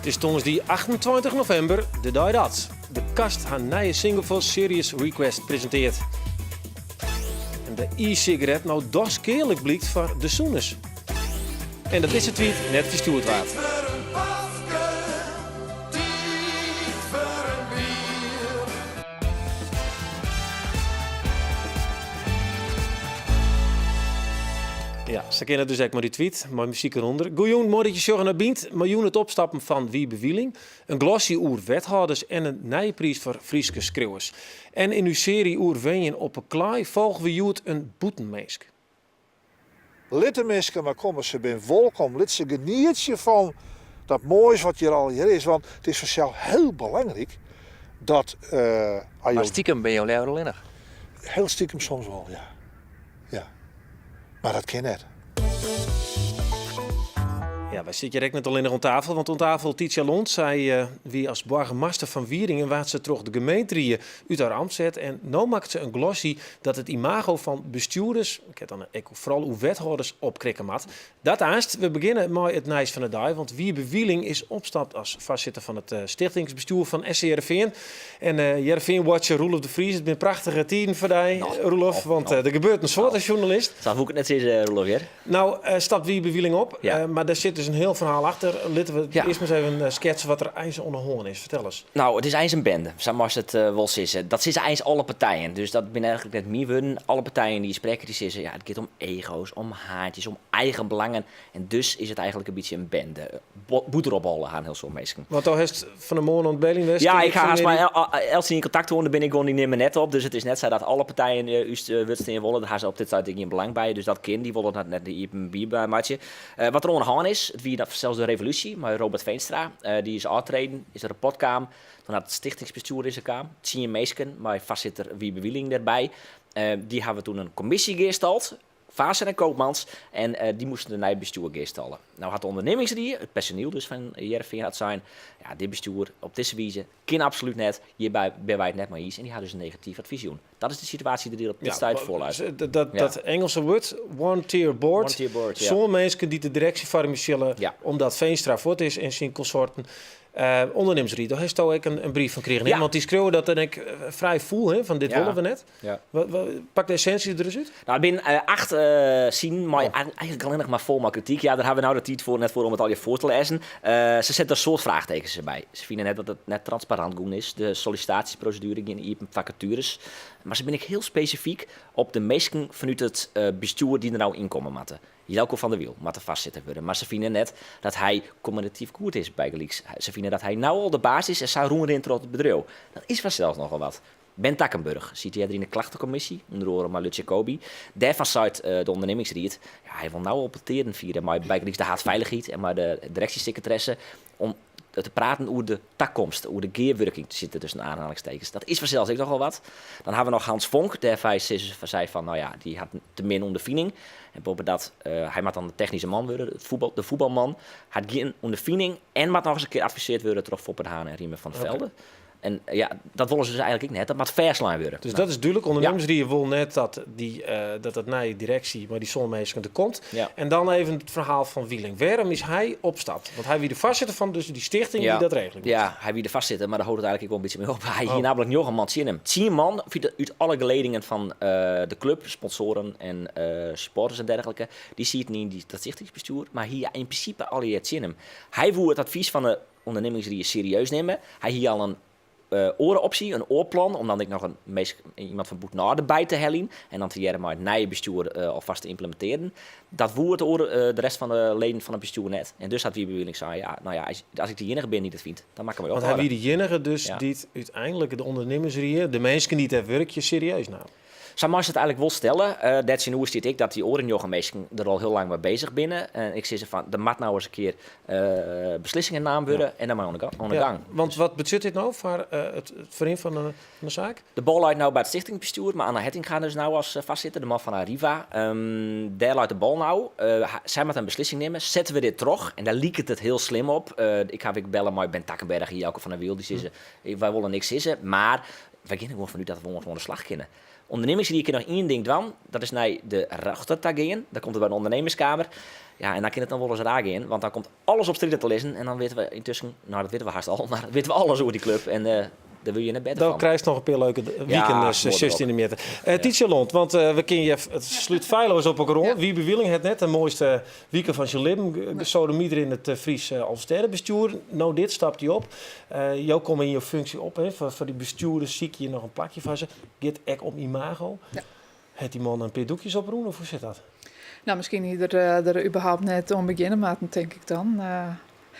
It is tongersdei 28 novimber, de dei dat De Kast har nije single foar Serious Request presintearret. En de e-sigaret no dochs skealik blykt foar de sûnens. En dat dizze tweet net ferstjoerd waard. Ja, sa kin it dus ek mei dy tweet, mei muzyk derûnder. Goejûn, moai dat je sjogge nei Bynt. Mei jûn it opstappen fan Wiebe Wieling, in glossy oer wethâlders en in nije priis foar Fryske skriuwers. En yn ús searje oer wenjen op 'e klaai folgje we hjoed in bûtenminsk. Lit de minsken mar komme, se binne wolkom. Lit se genietsje fan dat moais wat hjir allegear is. Want it is fansels hiel belangryk dat. Mar stikem binne jo leaver allinnich? Hiel stikem soms wol, ja. Ja. Mar dat kin net. Ja, wy sitte hjir ek net allinnich oan tafel, want oan tafel Titia Lont. Sy wie as boargemaster fan Wieringen waard se troch de gemeenterie út har amt set en no makket se in glossy dat it imago fan bestjoerders, ik ha it dan ek foaral oer wethâlders, opkrikke moat. Dat aanst, we begjinne mei it nijs fan de dei, want Wiebe Wieling is opstapt as foarsitter fan it stichtingsbestjoer fan SC Hearrenfean. En Hearrenfean-watcher Roelof de Vries, it binne prachtige tiden foar dy, Roelof, want der gebeurt in soad as sjoernalist. Sa woe ik it net sizze, Roelof, hear. No stapt Wiebe Wieling op, mar dêr sit dus in hiel ferhaal achter. Litte we earst mar ris even sketse wat der eins oan de hân is. Fertel ris. No, it is eins in bende, sa moatst it wol sizze. Dat sizze eins alle partijen, dus dat binne eigenlik net myn wurden. Alle partijen dy't je sprekke, dy sizze, ja, it giet om ego's, om haatjes, om eigen belangen. En dus is it eigenlik in bytsje in bende. Bûter op 'e holle ha in hiel soad minsken. Want do hast fan 'e moarn oan it beljen west? Ja, ik ha hast mei eltsenien kontakt hân, der binne ek guon dy nimme net op. Dus it is net sa dat alle partijen ús it wurd stean wolle. Dêr ha se op dit stuit ek gjin belang by, dus dat kin. Dy wolle dat net iepenbier meitsje. Wat der oan 'e hân is, it wie sels de revolúsje mei Robert Veenstra. Dy is ôftreden, is der rapport kaam. Toen hat it stichtingsbestjoer is der kaam. Tsien minsken, mei foarsitter Wiebe Wieling derby. Dy hawwe toen in kommisje gearstald. Faassen en Koopmans en dy moasten in nij bestjoer gearstalle. No hat de ûndernimmingsrie, it personiel dus fan Hearrenfean, hat sein, ja, dit bestjoer op dizze wize kin absolút net, hjirby binne wy it net mei iens en dy ha dus in negatyf advys jûn. Dat is de situaasje dy't der op dit stuit foarleit. Dat Engelse wurd, one tier board, one tier board, ja. Sân minsken dy't de direksje foarmje sille omdat Veenstra fuort is en syn konsorten. Ûndernimmingsried, dêr hasto ek in brief fan krigen, hè? Want dy skriuwe dat dan ek frij fûl, hè, fan dit wolle we net. Ja. Pak de essinsje der ris út. No, it binne acht siden mei eigenlik allinnich mar fol mei krityk. Ja, dêr ha we no de tiid foar net foar om it allegear foar te lêzen. Se sette in soad fraachtekens derby. Se fine net dat it net transparant gûn is, de sollisitaasjeproseduere, gjin iepen fakatueres. Mar se binne ek hiel spesifyk op de minsken fanút it bestjoer dy't der no ynkomme moatte. Jelko van der Wiel moat de foarsitter wurde, mar se fine net dat hy kommunikatyf goed is, bygelyks. Se fine dat hy no al de baas is en sa rûnrint troch it bedriuw. Dat is fansels nochal wat. Ben Takkenburg siet earder yn de klachtekommisje, ûnder oare mei Lutz Jacobi. Dêrfan seit de ûndernimmingsried, ja, hy wol no al petearen fiere mei bygelyks de haadfeilichheid en mei de direksjesekretaresse om te praten oer de takomst, oer de gearwurking, sit der tusken aanhalingstekens. Dat is fansels ek nochal wat. Dan hawwe we noch Hans Vonk, dêrfy sizze se sy fan, no ja, dy hat te min ûnderfining. En boppedat, hy moat dan de technyske man wurde, de fuotbalman. Hat gjin ûnderfining en moat nochris in kear adviseard wurde troch Foppe de Haan en Riemer van der Velde. En ja, dat wolle se dus eigenlik ek net. Dat moat fêstlein wurde. Dus dat is dúdlik. Undernimmersrie wol net dat dy, dat dat nije direksje mei dy sân minsken der komt. En dan even it ferhaal fan Wieling. Wêrom is hy opstapt? Want hy wie de foarsitter fan dus dy stichting dy't dat regelje moat. Ja, hy wie de foarsitter, mar dêr hold it eigenlik ek wol in bytsje mei op. Hy hie nammentlik njoggen man tsjin him. Tsien man út alle geledingen fan de klup, sponsoaren en supporters en dergelike. Dy sieten yn dat stichtingsbestjoer, mar hie yn prinsipe allegear tsjin him. Hy woe it advys fan de ûndernimmingsrie serieus nimme. Hy hie al in oare opsje, in oar plan, om dan ek noch in minsk, iemand fan bûtenôf derby te heljen en dan tegearre mei it nije bestjoer alfêst te ymplementearjen. Dat woe it oare, de rest fan de leden fan it bestjoer net. En dus hat Wiebe Wieling sein, ja, no ja, as ik de iennige bin dy't it fynt, dan moat ik dermei Want hy wie de iennige dus dy't úteinlik de ûndernimmersrie, de minsken dy't dêr wurkje, serieus naam. Sa meist it eigenlik wol stelle. Dêrtsjinoer stiet ek dat dy oare njoggen minsken der al hiel lang mei bezich binne. En ik sis fan, der moat no ris in kear beslissingen naam wurde en dan mei oan de gang. Want wat betsjut dit no foar it ferrin fan de saak? De bal leit no by it stichtingsbestjoer, mei Anna Hettinga dus no as foarsitter, de man fan Arriva. Dêr leit de bal no. Sy moatte in beslissing nimme. Sette we dit troch? En dêr liket it hiel slim op. Ik haw ek belle mei Ben Takkenberg en Jelko van der Wiel, dy sizze, wy wolle niks sizze, mar wy geane der gewoan fanút dat we oan de slach kinne. Undernimmingsrie kin noch ien ding dwaan, dat is nei de rjochter ta gean. Dan komt it by de Ondernemerskamer. Ja, en dan kin it noch wolris raar gean, want dan komt alles op strjitte te lizzen en dan witte we yntusken, no dat witte we hast al, mar witte we alles oer dy klup en dêr wurde je net better Dan fan. krijst noch in pear leuke wiken, Ja, sjochst yn de mjitte. Titia Lont, want we kinne je, it slút feilloas op elkoar oan. Wiebe Wieling hat net de moaiste wike fan syn libben gesodemieter yn it Fries Alvestêdebestjoer. No dit stapt hy op. Jo komme yn jo funksje op, hè, foar dy bestjoerders sykje je noch in plakje foar se. Giet ek om imago. Ja. Hat dy man in pear doekjes oprûn of hoe sit dat? No, miskien hie er der überhaupt net oan begjinne moatten, tink ik dan.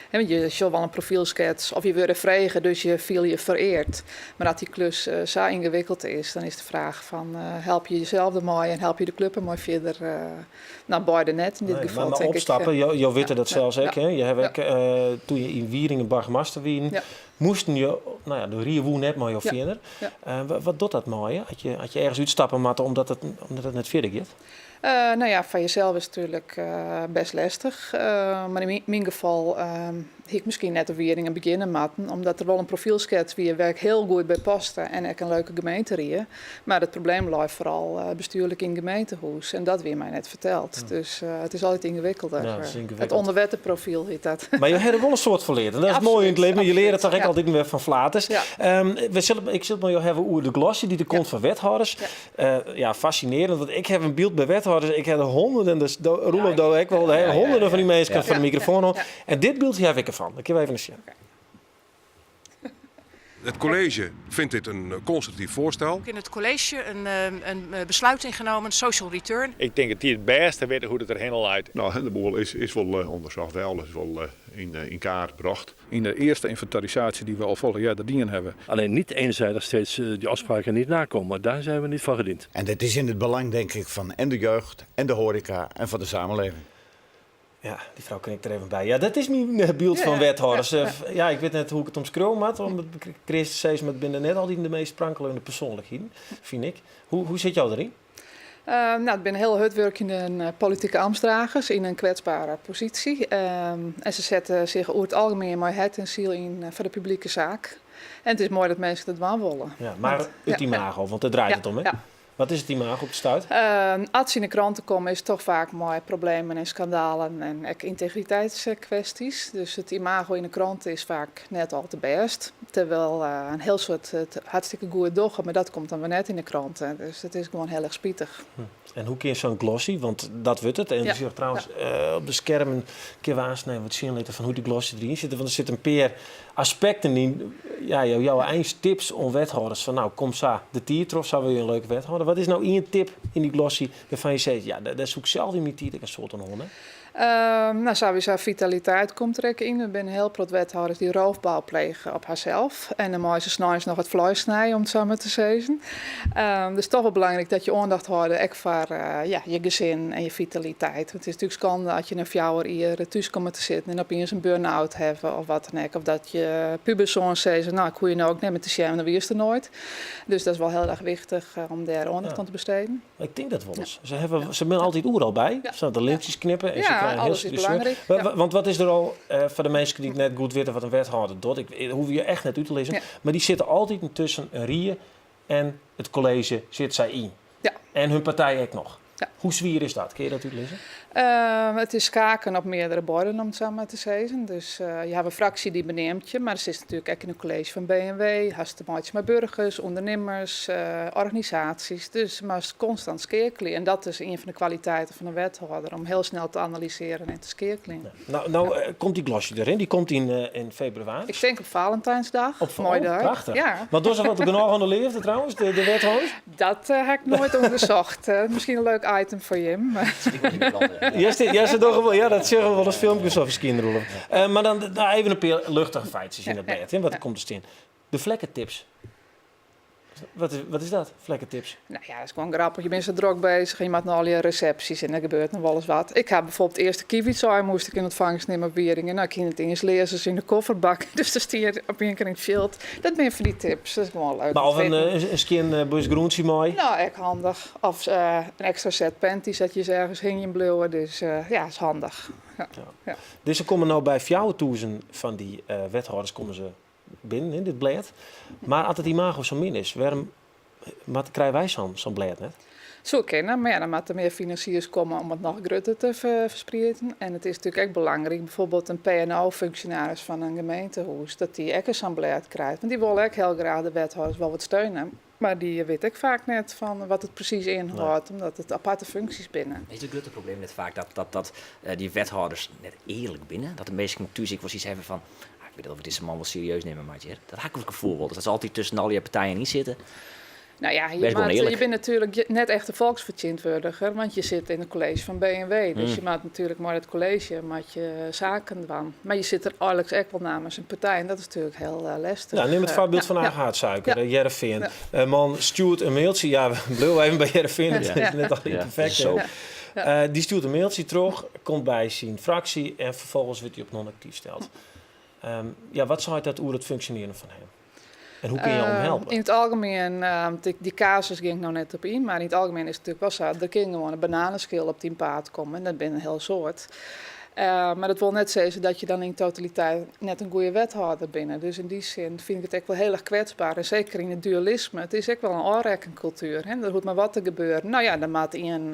Hè, want je sjogge wol in profylskets of je wurde frege, dus je fiele je fereard. Mar as dy klus sa yngewikkeld is, dan is de fraach fan help je jezelf dermei en help je de klup dermei fierder? No, beide net yn dit Nee, gefal, mar tink ik. opstappe, jo witte dat sels ek, hè? Je hawwe ek, toen je yn Wieringen boargemaster wienen, moasten je, no ja, de rie woe net mei jo fierder. Wat docht dat mei je, as je ergens útstappe moatte omdat it net fierder giet? No ja, foar jesels is it natuerlik best lestich. Mar yn myn gefal hie ik miskien net op Wieringen begjinne moatten, omdat der wol in profylskets wie wêr't ik hiel goed by paste en ek in leuke gemeenterie. Mar it probleem lei foaral bestjoerlik yn it gemeentehûs en dat wie my net ferteld. Dus it is altyd yngewikkelder. Ja, it is It yngewikkeld. ûnderwetterprofyl hjit dat. Mar jo hawwe der wol in soad fan leard. En dat is moai yn it libben. Je leare toch ek altyd wer fan flaters. We sille, ik sil it mei jo hawwe oer de glossy dy't der komt foar wethâlders. Ja, fascinerend, want ik haw in byld by wethâlders. Ik ha der honderden, dus do, Roelof, do ek wol, hè, honderden fan dy minsken foar de mikrofoan hân. En dit byld haw ik derfan. Dat kinne we even sjen. Het college vindt dit een constructief voorstel. In het college een besluit ingenomen, social return. Ik tink dat dy it bêste witte hoe't it der hinne leit. No, de boel is wol ûndersocht, wel is wol yn kaart brocht. Yn de earste ynventarisaasje dy't we al folle earder dien hawwe. Alleen niet eenzijdig steeds die afspraken niet nakomen. Daar zijn we niet van gediend. En dat is in het belang, denk ik, van en de jeugd en de horeca en van de samenleving. Ja, dy frou knikt der even by. Ja, dat is myn byld fan wethâlders. Ja, ik wit net hoe't ik it omskriuwe moat, om it kreas te sizzen, mar it binne net altyd de meast sprankeljende persoanlikheden, fyn ik. Hoe sit jo deryn? No, it binne hiel hurdwurkjende politike amtsdragers yn in kwetsbere posysje. En se sette sich oer it algemien mei hert en siel yn foar de publike saak. En it is moai dat minsken dat dwaan wolle. Ja, mar it imago, want dêr draait it om, hè? Ja. Wat is it imago op it stuit? As se yn de krante komme is it toch faak mei problemen en skandalen en ek yntegriteitskwestjes. Dus it imago yn de krante is faak net al te bêst. Terwyl in hiel soad it hartstikke goed dogge, mar dat komt dan wer net yn de krante. Dus it is gewoan hiel erch spitich. En hoe kin sa'n glossy, want dat wurdt it. En ja. sjoch trouwens op de skermen kinne we aanst even wat sjen litte fan hoe't dy glossy deryn sit. Want der sitte in pear aspekten yn. Ja, jo jouwe eins tips oan wethâlders fan no, kom sa de tiid troch, sa wurde je in leuke wethâlder. Wat is no ien tip yn dy glossy wêrfan je sizze, ja, dêr soe ik sels yn myn tiid ek in soad oan hân ha? No, sawiesa fitaliteit komt der ek yn. Der binne in hiel protte wethâlders dy't roofbou plege op harsels. En dan meie se sneins noch it fleis snije, om it sa mar te sizzen. Dus toch wol belangryk dat je oandacht hâlde ek foar ja, je gesin en je fitaliteit. Want it is natuerlik skande as je nei 4 jier thús komme te sitten en opiens in burn-out hawwe of wat dan ek. Of dat je pubersoan sizze, no, ik hoech je no ek net mear te sjen, want dan wiest der noait. Dus dat is wol hiel erch wichtich om dêr oandacht oan te besteden. Ik tink dat wolris. Se hawwe, se binne altyd oeral by. Se de lintsjes knippe en se Ja, krije hiel alles is belangryk. Want wat is der al foar de minsken dy't net goed witte wat in wethâlder docht? Ik hoech je echt net út te lizzen. Mar dy sitte altyd tusken in rie en it kolleezje sit sy yn. En hun partij ek noch. Hoe swier is dat? Kinne je dat útlizze? It is skaken op meardere borden, om it sa mar te sizzen. Dus je hawwe in fraksje dy't beneamt je, mar der sit natuerlik ek yn it kolleezje fan B en W. Hast te meitsjen mei burgers, ûndernimmers, organisaasjes. Dus moatst konstant skeakelje. En dat is ien fan de kwaliteiten fan in wethâlder, om hiel snel te analysearjen en te skeakeljen. Ja. No komt dy glossy deryn, dy komt yn febrewaris. Ik tink op Valentijnsdag. Op Moai dei. Prachtich. Ja. Want dogge se wat genôch oan de leafde trouwens, de wethâlders? Dat ha ik noait ûndersocht. Miskien in leuk item foar jim. Ja, se dogge wol, ja, dat sjogge we wolris filmkes op ferskinen, Roelof. Mar dan no, even in pear luchtige feitsjes yn it blêd, hè, wat der komt te stean. De vlekketips. Wat is dat, vlekketips? No ja, dat is gewoan grappich. Je binne sa drok bezich en je moatte nei allegear resepsjes en der gebeurt noch wolris wat. Ik ha bijvoorbeeld earste kievitsaai moast ik yn ûntfangst nimme op Wieringen. No, ik hie net iens learzens yn de kofferbak, dus der stie op ien kear yn it fjild. Dat binne fan dy tips, dat is gewoan leuk Mar om of te witten. in skjin bus groentsje mei? No, ek handich. Of in ekstra set panties dat je se ergens hingjen bliuwe. Dus ja, is handich. Ja. Ja. Dus se komme no by 4000 fan dy wethâlders komme se binnen yn dit blêd. Mar as it imago sa min is, wêrom Mar krije wy sa'n blêd net? Soe kinne, mar ja, dan moatte der mear finansiers komme om it noch grutter te fersprieden. En it is natuerlik ek belangryk, bijvoorbeeld in PNO-funksjonaris fan in gemeentehûs, dat dy ek ris sa'n blêd krijt. Want dy wolle ek hiel graach de wethâlders wol wat steune, mar dy wit ek faak net fan wat it presys ynhâldt, omdat it aparte funksjes binne. Is it grutte probleem net faak dat dy wethâlders net earlik binne? Dat de minsken thús ek wol sayts hawwe fan, ah, ik wit net oft ik dizze man wol serieus nimme moat hjir. Dat ha ik it gefoel wol, dat se altyd tusken allegear partijen yn sitte. Nou ja, je, moat, je bent natuurlijk net echt de volksvertegenwoordiger, want je zit in het college van B&W. Dus je moet natuurlijk mei dat college moet je zaken doen. Maar je zit er eigenlijk ook wel namens een partij en dat is natuurlijk heel lastig. Nou, neem het voorbeeld van Age Hartsuiker, ja. Hearrenfean. Man stjoert in mailtsje, ja, we bliuwe even by Hearrenfean, dat is net altyd perfekt. Zo. Dy stjoert in mailtsje troch, komt by syn fraksje en ferfolgens wurdt hy op non-aktyf steld. Ja, wat seit dat oer it funksjonearjen fan him? En hoe kin je him helpe? Yn it algemien, dy kasus gean ik no net op yn, mar yn it algemien is it natuerlik wol sa, der kin gewoan in bananeskil op dyn paad komme en dat binne in hiel soad. Mar dat wol net sizze dat je dan yn totaliteit net in goede wethâlder binne. Dus yn dy sin fyn ik it ek wol hiel erch kwetsber. En seker yn it dualisme, it is ek wol in ôfrekkenkultuer. Hè? Der hoecht mar wat te gebeuren. No ja, dan moat ien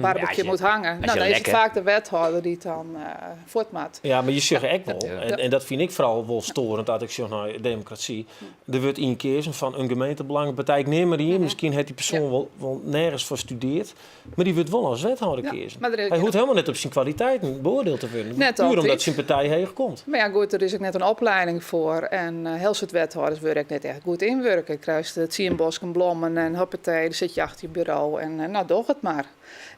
barbecue moet hange. No, dan is it faak de wethâlder dy't dan fuort moat. Ja, mar je sjogge ek wol, en dat fyn ik foaral wol storend as ik sjoch nei demokrasy, der wurdt ien keazen fan in gemeentebelangepartij, ik neam mar ien, miskien hat dy persoan wol nergens foar studearre, mar dy wurdt wol as wethâlder keazen. Hy hoecht helemaal net op syn kwaliteiten beoardield te wurden, puer omdat syn partij heech komt. Mar ja, goed, der is ek net in oplieding foar en hiel soad wethâlders wurde ek net echt goed ynwurke. Krijst tsien bosken blommen en hoppatee, dan sit je achter je buro en no, doch it mar.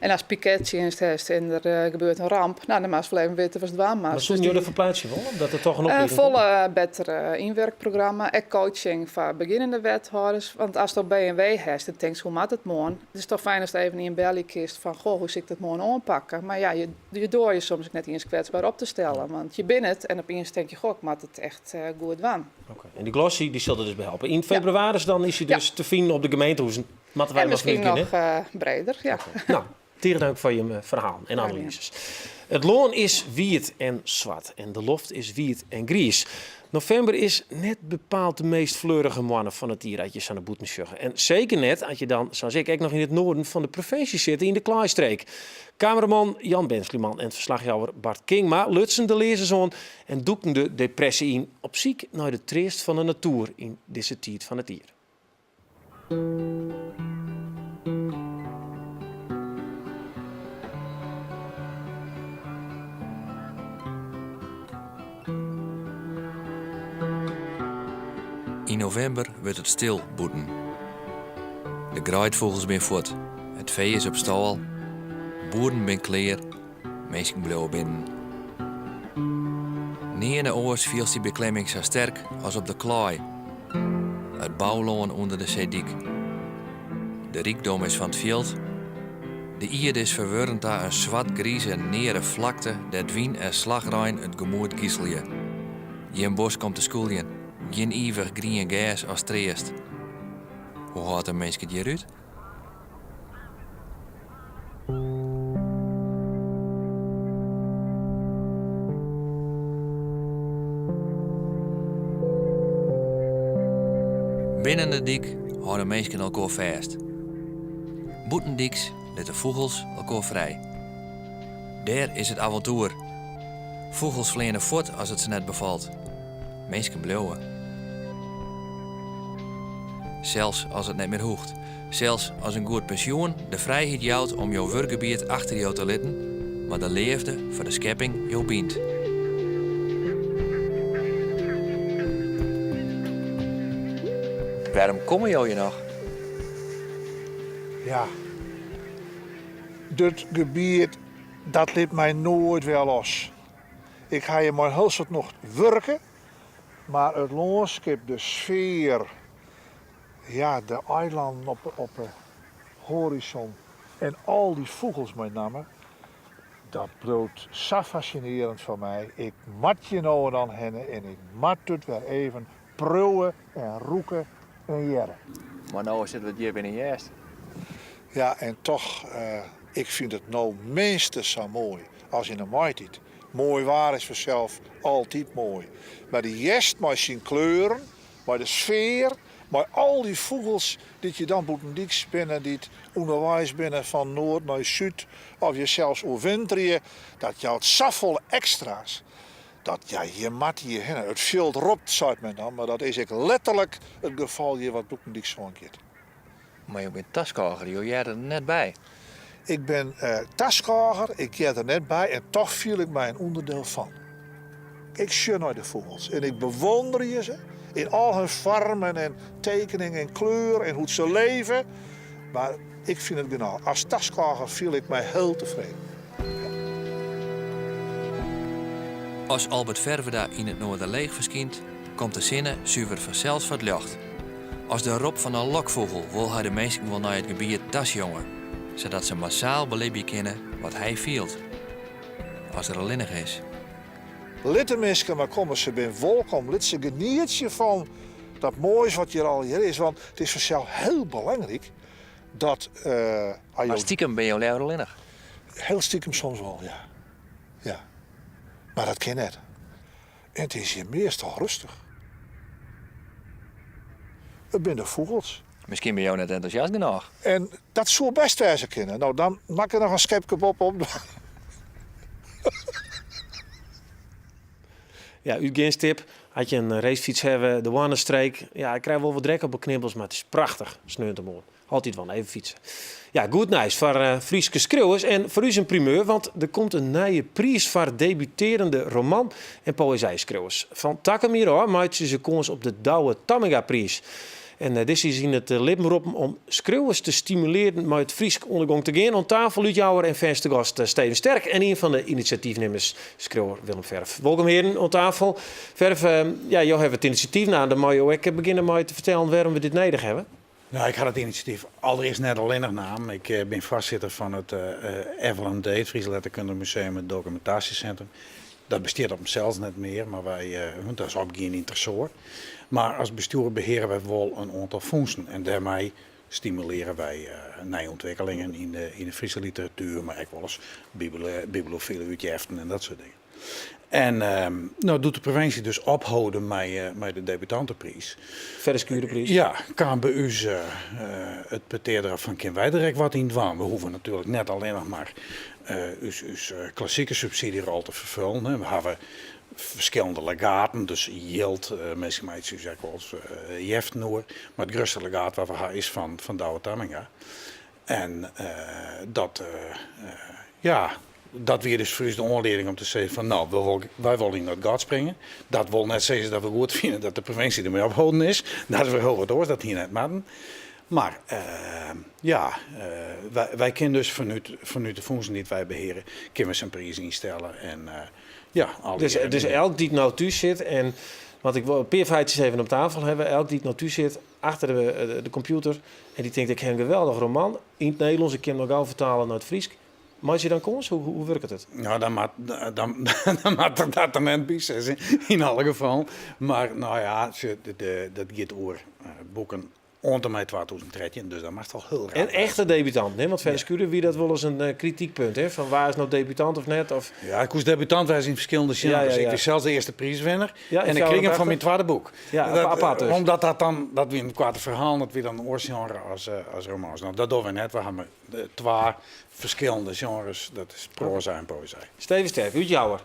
En ast pikettsjinst hast en der gebeurt in ramp, no, dan moatst wol even witte watst dwaan moatst. Mar soenen jo derfoar pleitsje wolle, dat der toch in oplieding komt? Folle better ynwurkprogramma, ek coaching foar begjinnende wethâlders. Want ast op B&W hast en tinkst, hoe moat it moarn? It is toch fijn ast even ien belje kinst fan, goh, hoe sil ik dat moarn oanpakke? Mar ja, je doare je soms ek net iens kwetsber op te stellen, want je binne it en opiens tink je, goh, ik moat it echt goed dwaan. Oké, en dy glossy dy sil der dus by helpe. Yn febrewaris dan is hy dus te finen op de gemeentehuzen. Moatte wy En miskien noch breder, ja. No, tige dank foar jim ferhalen en analyzes. It lân is wiet en swart en de loft is wiet en griis. Novimber is net bepaald de meast fleurige moanne fan it jier as je sa nei bûten sjogge. En seker net as je dan, sa as ik, ek noch yn it noarden fan de provinsje sitte, yn de Klaaistreek. Kameraman Jan Bensliman en ferslachjouwer Bart Kingma lutsen de learzens oan en dûkten de depresje yn op syk nei de treast fan de natoer yn dizze tiid fan it jier. Yn novimber wurdt it stil bûten. De greidfûgels binne fuort, it fee is op stâl, boeren binne klear, minsken bliuwe binnen. Nearne oars fielst dy beklimming sa sterk as op de klaai, it boulân ûnder de seedyk. De rykdom is fan 't fjild. De ierde is ferwurden ta in swart-grize, neare flakte dêr't wyn en slachrein it gemoed giselje. Gjin bosk om te skûljen, gjin ivich grien gers as treast. Hoe hâldt in minsk it hjir út? Binnen de dyk hâlde minsken elkoar fêst. Bûtendyks litte fûgels elkoar frij. Dêr is it avontoer. Fûgels fleane fuort as it se net befalt. Minsken bliuwe. Sels as it net mear hoecht. Sels as in goed pensjoen de frijheid jout om jo wurkgebiet achter jo te litten, mar de leafde foar de skepping jo bynt. Wêrom komme jo hjir noch? Ja, dit gebiet dat lit my noait wer los. Ik ha hjir mei hiel soad nocht wurke, mar it lânskip, de sfear, ja, de eilannen op de hoarizon en al dy fûgels mei namme, dat bliuwt sa fascinearjend foar my. Ik moat hjir no en dan hinne en ik moat it wer even priuwe en rûke en hearre. Mar no sitte we djip yn 'e hjerst. Ja, en toch, ik fyn it no minstens sa moai as yn 'e maitiid. Moai waar is fansels altyd moai, mar de hjerst mei syn kleuren, mei de sfear. Mei al dy fûgels dy't je dan bûtendyks binne, dy't ûnderweis binne fan noard nei súd of je sels oerwinterje, dat jout safolle ekstra's. Dat ja, je moatte hjir hinne. It fjild ropt, seit men dan, mar dat is ek letterlik it gefal hjir wat bûtendyks oangiet. Mar jo binne taskôger, jo hearre der net by. Ik bin taskôger, ik hear der net by en toch fiel ik my in ûnderdiel fan. Ik sjoch nei de fûgels en ik bewonderje se yn al hun foarmen en tekening en kleur en hoe't se leve. Mar ik fyn it genôch. As taskôger fiel ik my hiel tefreden. As Albert Ferwerda yn it Noarderleech ferskynt, komt de sinne suver fansels foar 't ljocht. As de rop fan in lokfûgel wol hy de minsken wol nei it gebiet tasjonge, sadat se massaal belibje kinne wat hy fielt as er allinnich is. Lit de minsken mar komme, se binne wolkom. Lit se genietsje fan dat moais wat hjir allegear is, want it is fansels hiel belangryk dat. Mar stikem binne jo leaver allinnich? Hiel stikem soms wol, ja. Ja. Mar dat kin net. En it is hjir meastal rêstich. It binne de fûgels. Miskien binne jo net entûsjast genôch. En dat soe bêst wêze kinne. No, dan moat ik der noch in skepke boppe-op dwaan. Ja, útgeanstip. As je in racefyts hawwe, de Hoarnestreek. Ja, ik krij wol wat drek op 'e knibbels, mar it is prachtich sneontemoarn. Altyd wol even fytse. Ja, goed nijs foar eh, Fryske skriuwers en foar ús in primeur, want der komt in nije priis foar debutearjende roman en poëzijskriuwers. Fan takom jier ôf meitsje se kâns op de Douwe Tamminga-priis. En eh, dizze is yn it eh, libben roppen om skriuwers te stimulearjen mei it Frysk oan de gong te gean. Oan tafel útjouwer en fêste gast Steven Sterk en ien fan de inisjatyfnimmers, skriuwer Willem Verf. Wolkom hearen oan tafel. Verf, ja, jo hawwe it inisjatyf naam, dan meie jo ek begjinne mei te fertellen wêrom we dit nedich hawwe. Nou, ik ha it inisjatyf alderearst net allinnich naam. Ik eh, bin foarsitter fan it eh, FLMD, it Fries Letterkundig Museum en Dokumintaasjesintrum. Dat bestiet op himsels net mear, mar wy, eh, want dat is opgien yn Tresoar. Mar as bestjoer beheare wy wol in oantal fûnsen en dêrmei stimulearje wy nije ûntwikkelingen yn de, yn de Fryske literatuer, mar ek wolris bibliofile útjeften en dat soart dingen. En no, doe't de provinsje dus opholden mei, mei de debutantepriis. Fedde Schurerpriis. Ja, kaam by ús it petear derop fan kinne wy der ek wat yn dwaan? We hoege natuerlik net allinnich mar ús, ús klassike subsydzjerol te ferfullen. Hè. We hawwe ferskillende legaten, dus jild, minsken meitsje ús ek wolris jeften oer. Mar it grutste legaat wat we ha is fan, fan Douwe Tamminga. En dat, ja, dat wie dus foar ús de oanlieding om te sizzen fan no, wy wolle yn dat gat springe. Dat wol net sizze dat we goed fine dat de provinsje dermei opholden is. Dat is wer hiel wat oars, dat hie net moatten. Mar ja, wy kinne dus fanút, fanút de fûnsen dy't wy beheare, kinne we sa'n priis ynstelle en ja, alle Dus, dus elk dy't no thús sit en want ik wol in pear feitsjes even op tafel hawwe. Elk dy't no thús sit achter de, de computer en dy't tinkt ik ha in geweldich roman yn it Nederlânsk, ik kin him noch gau fertale nei it Frysk. Meitsje dan kâns? Hoe, hoe wurket it? Nou, dan moat, dan, dan moat er dat der net by sizze, yn alle gefallen. Mar no ja, de, dat giet oer eh, boeken oant en mei 2013, dus dat moat al hiel raar. En echte debutant, hè? Want Fedde Schurer wie dat wolris in eh, kritykpunt, hè? Fan wa is no debutant of net? Of... Ja, ik koe debutant wêze yn ferskillende sjenres. Ja, ja, ja. Ik wie sels de earste priiswinner. Ja, en ik krige him foar myn twadde boek. Ja, dat, apart dus. Omdat dat dan, dat wie in koarte ferhaal, dat wie dan in oar sjenre as, eh, as romans. No, dat dogge we net. We hawwe twa ferskillende sjenres, dat is proaza en poëzy. Steven Sterk, útjouwer.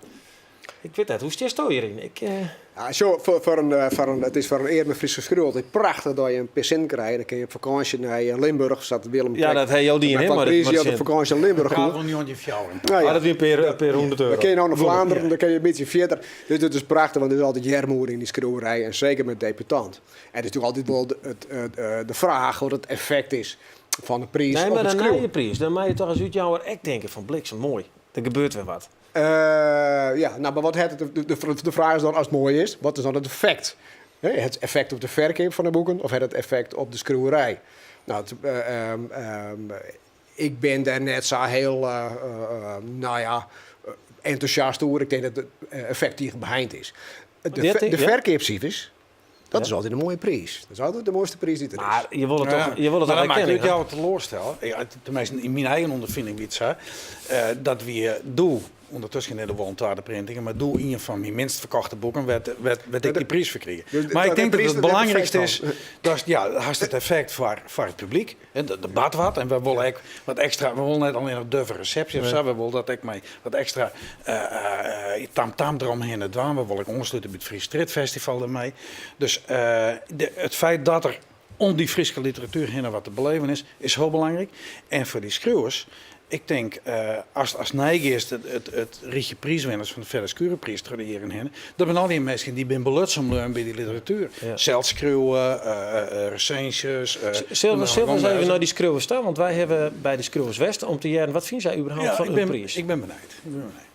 Ik wit net, hoe stiesto hjiryn? Ik, uh... Ja, sjo, foar, foar in, eh, foar in, it is foar in earme Fryske skriuwer altyd prachtich dat je in pear sinten krije. Dan kinne je op fakânsje nei eh, Limburch, sa't Willem Ja, dat ha jo dien, hè? Mar op fakânsje in Limburch. Karel 1904. Nou, ja. Ah, dat wie in pear, in pear hûndert euro. Dan kinne je no nei Flaanderen, dan kinne je in bytsje fierder. Dus dat is prachtich, want der is altyd earmoede yn dy skriuwerij en seker mei debutant. En it is natuerlik altyd wol de, it, it, de fraach wat it effekt is fan de priis Nee, op mar it in skriuwen. nije priis, dan meie je toch as útjouwer ek tinke fan bliksem, moai, der gebeurt wer wat. Uh, ja, no, mar wat hat it, de, de, de fraach is dan, as it moai is, wat is dan it effekt? Het effekt op de ferkeap fan de boeken of hat it effekt op de skriuwerij? No, it, uh, um, um, ik bin dêr net sa hiel, uh, uh, no ja, entûsjast oer. Ik tink dat it effekt tige beheind is. De, de ferkeapsifers, dat is altyd in moaie priis. Dat is altyd de moaiste priis dy't der is. Mar je wolle toch, je wolle toch erkenning, Maar ik jou teloarstelle. Ja, tenminste, yn myn eigen ûnderfining wie it sa. Uh, dat wie doe. Undertusken is der wol in twadde printinge, mar doe ien fan myn minst ferkochte boeken wêr't wêr't ik dy priis foar krige. Mar ik tink dat it belangrykste is, datst ja, hast it effekt foar foar it publyk. Der bart wat en wy wolle ek wat ekstra, we wolle net allinnich duffe resepsje of sa, we wolle dat ek mei wat ekstra tamtam deromhinne dwaan. We wolle ek oanslute by it Frysk Strjitfestival dermei. Dus it feit dat der om dy Fryske literatuer hinne wat te beleven is, is hiel belangryk. En foar dy skriuwers, ik tink, ast ast neigiest it it rychje priiswinners fan de Fedde Schurer-priis troch de jierren hinne, dat binne allegear minsken dy't binne belutsen bleaun by dy literatuer. Sels skriuwe, resinsjes. Sille we sille we ris even nei dy skriuwers ta, want wy hawwe by de skriuwers west om te hearren wat fine sy überhaupt fan in priis. Ik bin benijd. Ik bin benijd.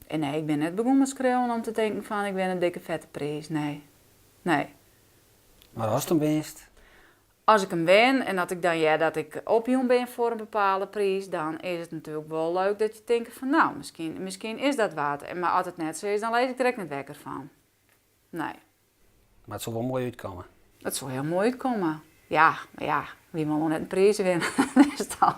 En nee, ik bin net begûn mei skriuwen om te tinken fan ik win in dikke fette priis. Nee. Nee. Mar ast him winst? As ik him win en dat ik dan hear dat ik opjûn bin foar in bepaalde priis, dan is it natuerlik wol leuk dat je tinke fan nou, miskien, miskien is dat wat. Mar as it net sa is, dan lis ik der ek net wekker fan. Nee. Mar it soe wol moai útkomme. It soe hiel moai útkomme. Ja, mar ja, wy wolle net in priis winne. Dus dan.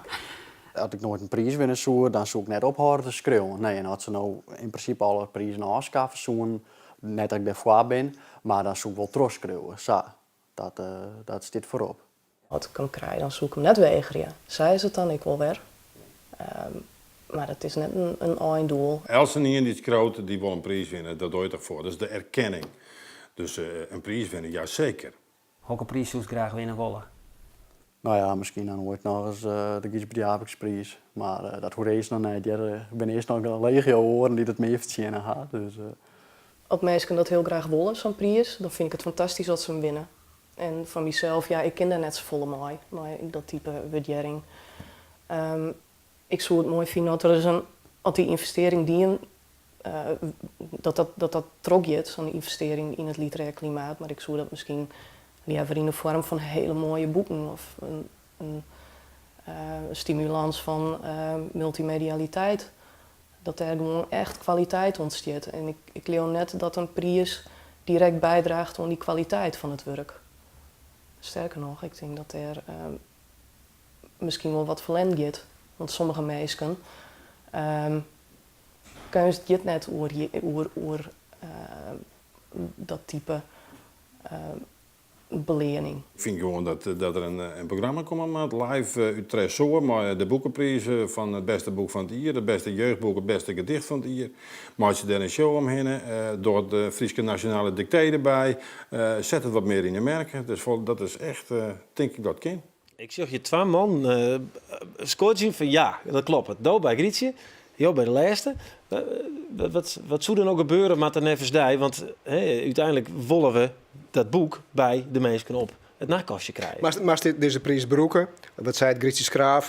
As ik noait in priis winne soe, dan soe ik net ophâlde te skriuwen. Nee, en as se no yn prinsipe alle prizen ôfskaffe soenen, net dat ik dêrfoar bin, mar dan soe ik wol trochskriuwe. Sa, dat, dat stiet foarop. As ik him krij, dan soe ik him net wegerje. Sa is it dan ek wol wer. Mar it is net in eindoel. Eltsenien dy't skriuwt, dy wol in priis winne. Dat doar je toch foar. Dat is de erkenning. Dus in priis winne, ja seker. Hokker priis soest graach winne wolle? No ja, miskien dan oait nochris de Gysbert Japicxpriis. Mar dat hoecht earst noch net hear. Der binne earst noch in legio oaren dy't it mear fertsjinne ha. Dus. As minsken dat hiel graach wolle, sa'n priis, dan fyn ik it fantastysk as se him winne. En foar mysels, ja, ik kin dêr net safolle mei, mei dat type wurdearring. Ik soe it moai fine as der ris in, as dy ynvestearring dien, dat dat, dat dat trochgiet, sa'n ynvestearring yn it literêr klimaat, mar ik soe dat miskien leaver yn de foarm fan hiele moaie boeken of in, in stimulans fan multimedialiteit, dat dêr gewoan echt kwaliteit ûntstiet. En ik, ik leau net dat in priis direkt bydraacht oan dy kwaliteit fan it wurk. Sterker noch, ik tink dat dêr miskien wol wat ferlern giet. Want sommige minsken, keunst giet net oer, oer, oer dat type beleanning. Ik fyn gewoan dat der in programma komme moat, live út Tresoar mei de boekepriis fan it bêste boek fan it jier, it bêste jeugdboek, it bêste gedicht fan it jier. Meitsje dêr in show omhinne, doch de Fryske Nasjonale Diktee derby, set it wat mear yn 'e merk. Dus dat is echt, tink ik dat kin. Ik sjoch hjir twa mannen skodzjen fan ja, dat kloppet. Do by Grytsje, jo by de lêste. Wat, wat soe der no gebeure moatte neffens dy? Want úteinlik wolle we dat boek by de minsken op it nachtkastje krije. Moatst dizze priis brûke, wat seit Grytsje Schaaf,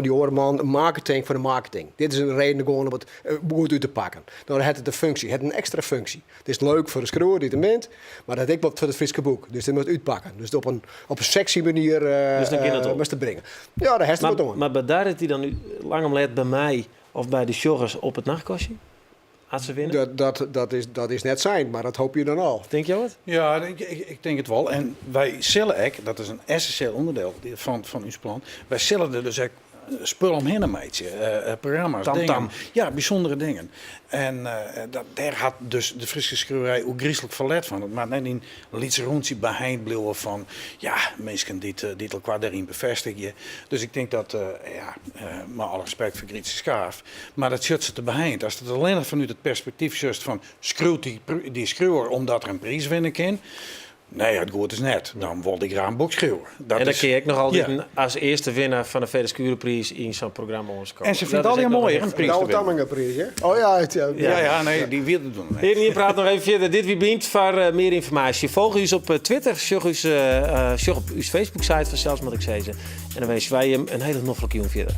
dy oare man, marketing foar de marketing. Dit is in reden gewoan om it goed út te pakken. Dan hat it in funksje, hat in ekstra funksje. It is leuk foar de skriuwer dy't him wint, mar dat ek wat foar it Fryske boek. Dus dit moat útpakke. Dus op in, op in sexy manier dus dan kin it moatst it bringe. Ja, dêr hast wat oan. Mar bedarret dy dan lang om let by my of by de sjoggers op it nachtkastje? As se winne? Dat, dat, dat, is, dat is net sein, mar dat hoopje je dan al. Tinke jo it? Ja, ik, ik tink it wol. En wy sille ek, dat is in essensjeel ûnderdiel fan, fan ús plan, wy sille der dus ek spul omhinne meitsje, programma's, Tam dingen. tam. Ja, bysûndere dingen. En dat, dêr hat dus de Fryske skriuwerij oergryslik ferlet fan. It moat net in lyts rûntsje beheind bliuwe fan ja, minsken dy't, dy't elkoar dêryn befêstigje. Dus ik tink dat, ja, mei alle respekt foar Grytsje Schaaf, mar dat sjocht se te beheind. Ast it allinnich fanút it perspektyf sjochst fan skriuwt dy, dy skriuwer omdat er in priis winne kin, Nee, it goed is net. Dan wol ik graach in boek skriuwe. Dat en dan is, kin je ek noch altyd ja. as earste winner fan de Fedde Schurerpriis yn sa'n programma oanskowe. En se fynt it allegear moai, in priis te winnen. Tammingapriis, hè? Oh ja, het, ja. Ja, ja, nee, dy wie it doen. Hearen, jim prate noch even fierder. Dit wie Bynt. Foar eh, mear ynformaasje folgje ús op eh, Twitter, sjoch ús, uh, sjoch op ús Facebook-site fansels, moat ik sizze. En dan winskje wy jim in hiele noflike jûn fierder.